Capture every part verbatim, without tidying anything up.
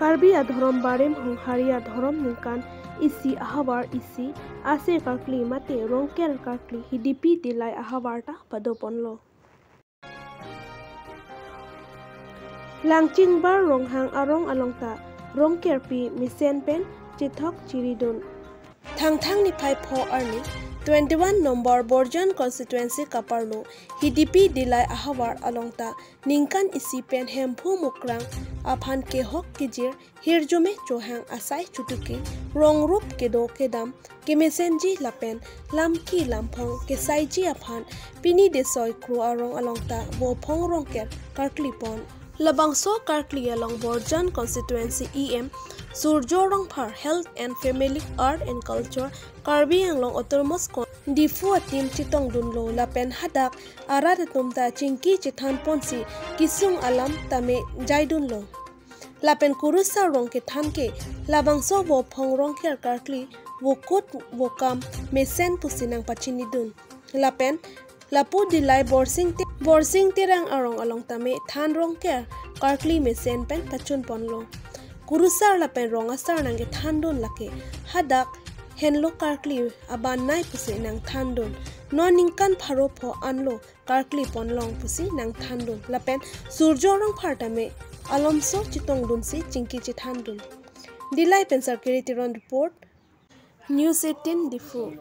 Karbi adhorom barim Honghari adhorom ningkan isi ahavar isi aser karkli mate Rongker karkli Hidipi Dillai ahavar ta padoponlo. Langchingbar Ronghang arong along ta Rongkerpi mesen pen chethok chiridun. Thangthang niphai pho arni twenty-one number Borjan constituency kaparlo Hidipi Dillai ahavar along ta ningkan isi pen Hemphu Mukrang aphan kehok kejir hirjume chohang asai chutuki rongrup kedo kedam kemesenji lapen lamki lamphong kesaiji aphan pini desoi kro arong along ta Vophong Rongker karkli pon. Labangso karkli along Borjan constituency E M Surjo Rongphar, Health and Family, Art and Culture, Karbi Anglong Autonomous Council, Diphu a-team chetongdunlo lapen hadak arat atum ta chingki chethan ponsi kesung alam tame jaidunlo. Lapen kurusar rong kethan ke labangso Vophong Rongker karkli vokut vokam mesen pusi nangpachinidun. Lapen lapu Dillai Borsing Te-, Borsing Terang arong along tame than Rongker karkli mesen pen pachun ponlo. Kurusar lapen rong asar nangkethandun lake hadak henlo karkli abannai pusi nangthandun. Non ningkan pharo pho anlo karkli ponlong pusi nangthandun. Lapen Surjo Rongphar tame alomso chetongdunsi chingki chethandun. Dillai pen Sarkiri Teron report, News eighteen Diphu.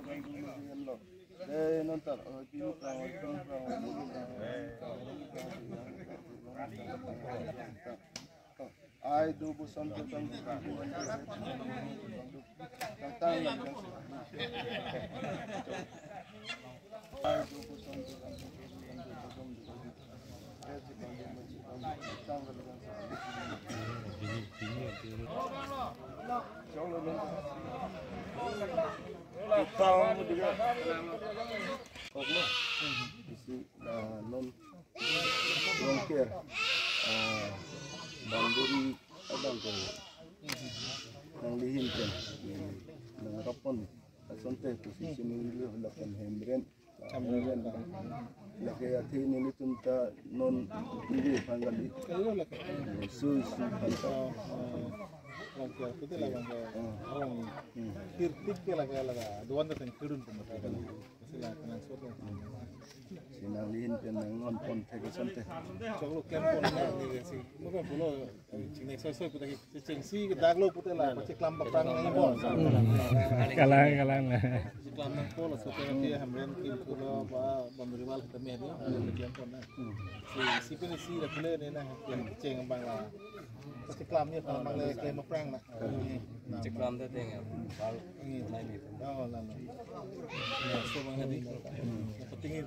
Rongker, ah, boundary abang ke nanglihin pen, nangrapon asonte posisi nangli lapen Hemren, Hemren. Lake athe nelitum ta non neli panggali. Su su pangka. Rongker, putih lah bang. Orang tirtik ke lagi lagi. Duan datang turun pun. Sila kenang soto. Si nanglihin pen nangngon pon thek asonte. Choklo klem pon na ni si. Mo kan pulo chingnek soi soi puta si chengsi ke daglo puta la pacheklam bapang ni bon. Kalang, kalang. Cheklam nangpo la soto na dia Hemren kim pulo ba boundary wall kita meh dia klem pon na. Si si pen si la pule ne na cheng bang la. Pacheklam ni bang la klem bapang na. Cheklam te teng ya. Bal nai ni. Oh, la la. Ya, so bang hadi. Patingin.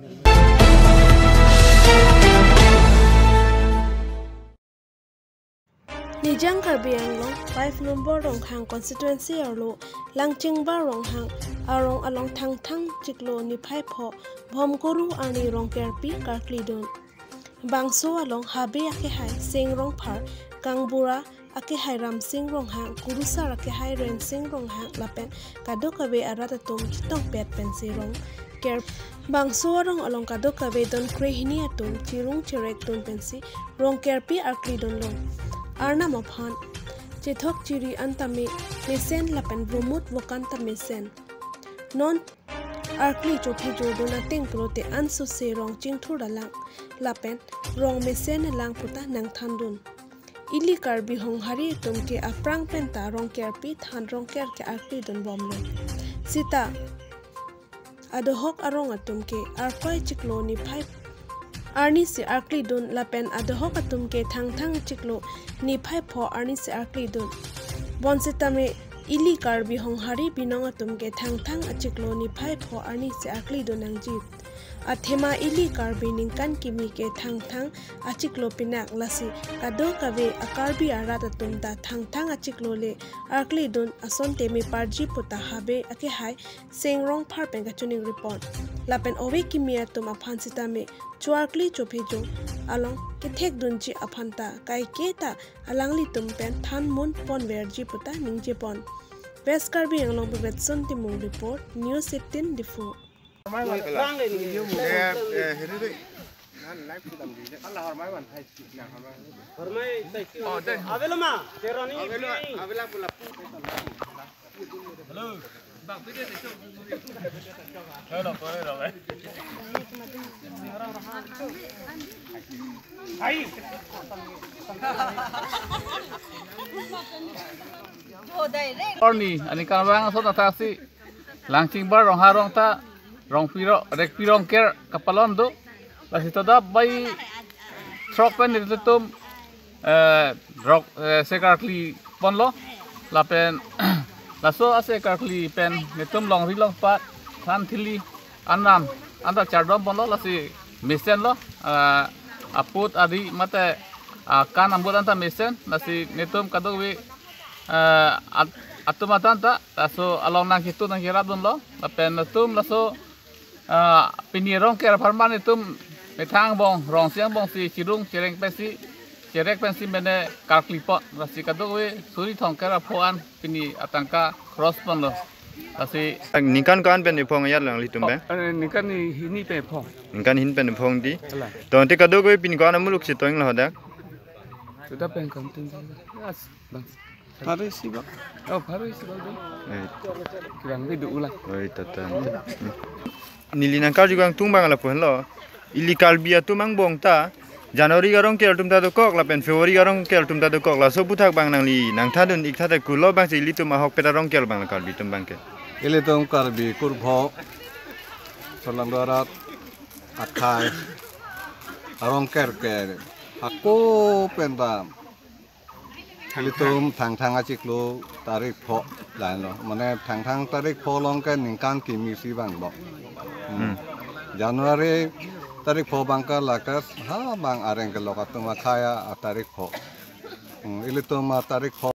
Nijang Karbi Anglong five number Ronghang constituency arlo Langchingbar Ronghang arong along Thangthang chiklo niphai pho Bhomkuru arni Rongkerpi karklidun. Bangso along Habe akehai Seng Rongphar, Kangbura akehai Ramsing Ronghang, Kurusar akehai Rensing Ronghang lapen kadokave arat atum chetongpet pensi Rongker. Bangso arong along kadokave don krehini atum chirung chirekdun pensi Rongkerpi arklidunlo. Arnam aphan chethok chiri an tame mesen lapen vomut vokan ta mesen. Non arkli chophi jordun ateng pulote ansose rong chingthur alang lapen rong mesen alang puta nangthandun. Ili Karbi Honghari atum ke aphrang penta Rongkerpi than Rongker ke arklidun bomlo. Sita adohok arong atum ke arkoi chiklo niphai arnisi arklidun lapen adohok atum ke Thangthang chiklo niphai pho arnisi arklidun. Bonsitame ili Karbi Honghari binong atum ke Thangthang achiklo niphai pho arnisi arklidun nangjit. Athema ili Karbi ningkan kimi ke Thangthang achiklo pinak lasi kadokave a-Karbi arat atum ta Thangthang achiklo le arklidun asonte meparji puta Habe akehai Seng Rongphar pen kachiningri pon. Lapen ove kimi atum aphan sitame cho-arkli chophi jo along kethekdunji aphan ta kaiketa alanglitum pen than mun ponverji puta ningje pon. West Karbi Anglong pen Vetson Timung report, News eighteen Diphu. Eh, eh, hiri deh. Avelo ma? Cheroni. Hello. Arni, ani karvang so ta si Langchingbar Ronghang arong ta Rongpi ro, Rekpi Rongker kapalon do. Lasi todap bai throk pen nelitum, eh, rok, eh, se karkli ponlo. Lapen laso ase karkli pen nelitum longri longpat than thili anam anta chardom ponlo, lasi mesen lo, eh, aput adi mate, ah, kan ambut anta mesen, lasi nelitum kadokave, eh, at-, atum atan ta laso along nangketu nangkerap dunlo. Lapen nelitum laso, ah, pini Rongker apharman nelitum methang angbong, rongsi angbong si chirung chireng pensi, chirek pensi mene karkli pon, lasi kadokave suri thomkep ra pho an pini atangka cross ponlo. Lasi ningkan ko-an pen iphong ajat lo nanglitum abang? Eh, ningkan ni hini pen iphong. Ningkan hini pen iphong di. Ala. To ante kadokave pini ko-an amuluk si toing lo hadak? Sudah pen kontin. Yes, bang. Pharo isi bang. Oh, pharo isi bang. Eh. Kurang lebih dua ulang. Oh, itu tuh. Neli nangkarju kangtung abang lapu henlo. Ili Karbi atum angbong ta January arongkel atum ta dokok lapen February arongkel atum ta dokok, laso aphuthak abang nangli nangthandun ik tha te kulo abang si ilitum ahokpet arongkel abang Karbi atum abang ke. Ilitum Karbi kurvangthu Solangdo arat akhei arongkel ke hako pen ta ilitum Thangthang achiklo tarik pho lahenlo. Mane Thangthang tarik pho along ke ningkan kimi si vangbom. Hmm. Hmm. January tarik pho abang ke lake ha abang areng kelok atum akhei atarik pho. Hmm, ilitum atarik pho